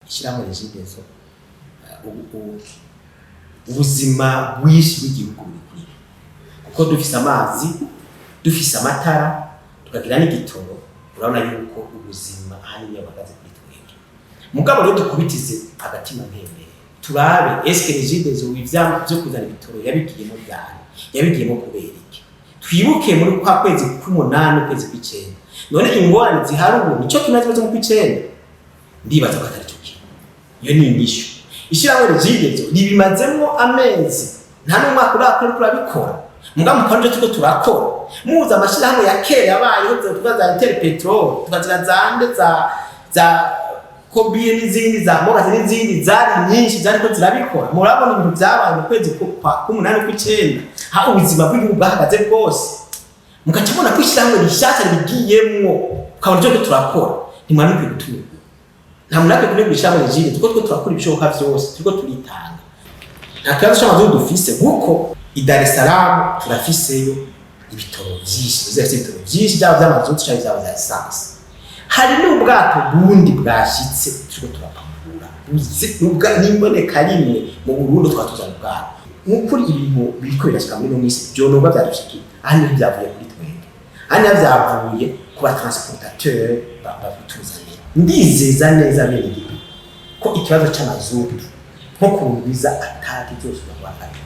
Ishyirahamwe Regideso, ubuzima bwinshi bw'igihugu buri kuri, kuko dufise amazi, dufise amatara, tukagira n'igitoro, urabona yuko ubuzima ahanini buhagaze kuri twebwe. Mugabo rero dukubitize agatima mpembere, turabe: eske Regideso ivyama vyo kuzana ibitoro yabigiyemo ryari? Yabigiyemo kubera iki? Twibuke muri kwa kwezi k'umunani, ukwezi kw'icenda. None ingorane zihari ubu nico kimwe zibazo mu kw'icenda? Ndibaza ko atari cyo kimwe. Iyo ni inyishu. Ishyirahamwe Regideso ribimazemwo amezi, nta n'umwaka urakora, turabikora. Muga mukora ivyo turiko turakora, muzi amashirahamwe ya kera yabayeho, tuvuga za Interpetrol, tukaziga zande, za Kobiye n'izindi, za Mogazi n'izindi, zari nyinshi zariko zirabikora. Murabona ibintu vyabaye mu kwezi k'umunani, kw'icenda, aho ubuzima bw'igihugu bwahagaze bwose, mugaca mubona ko ishyirahamwe rishasha ribigiyemwo, ukabona ivyo turiko turakora. Ntimwari mukwiye gutumirwa, nta muntu akwiye kunegura ishyirahamwe Regide, kuko twe turakora ibishoboka vyose, turiko turitanga. Nta kibazo c'amazu dufise, kuko i Dar es Salaam turafiseyo ibitoro vyinshi, bizafise ibitoro vyinshi, vyaba vy'amazutu canke vyaba vya essence. Hari n'ubwato bundi bwashitse turiko turapakura. N'imboneka rimwe mu Burundi twaba tuzana ubwato. Nk'ukuri ibintu biriko birashika muri ino minsi vyonoba vyadushikiye, aha niho vyavuye kuri twebwe, aha niho vyavuye ku ba transportateur babituzanira. Ndizeza neza bene igihugu ko ikibazo c'amazutu nko ku ndwiza atatu zose kubafata.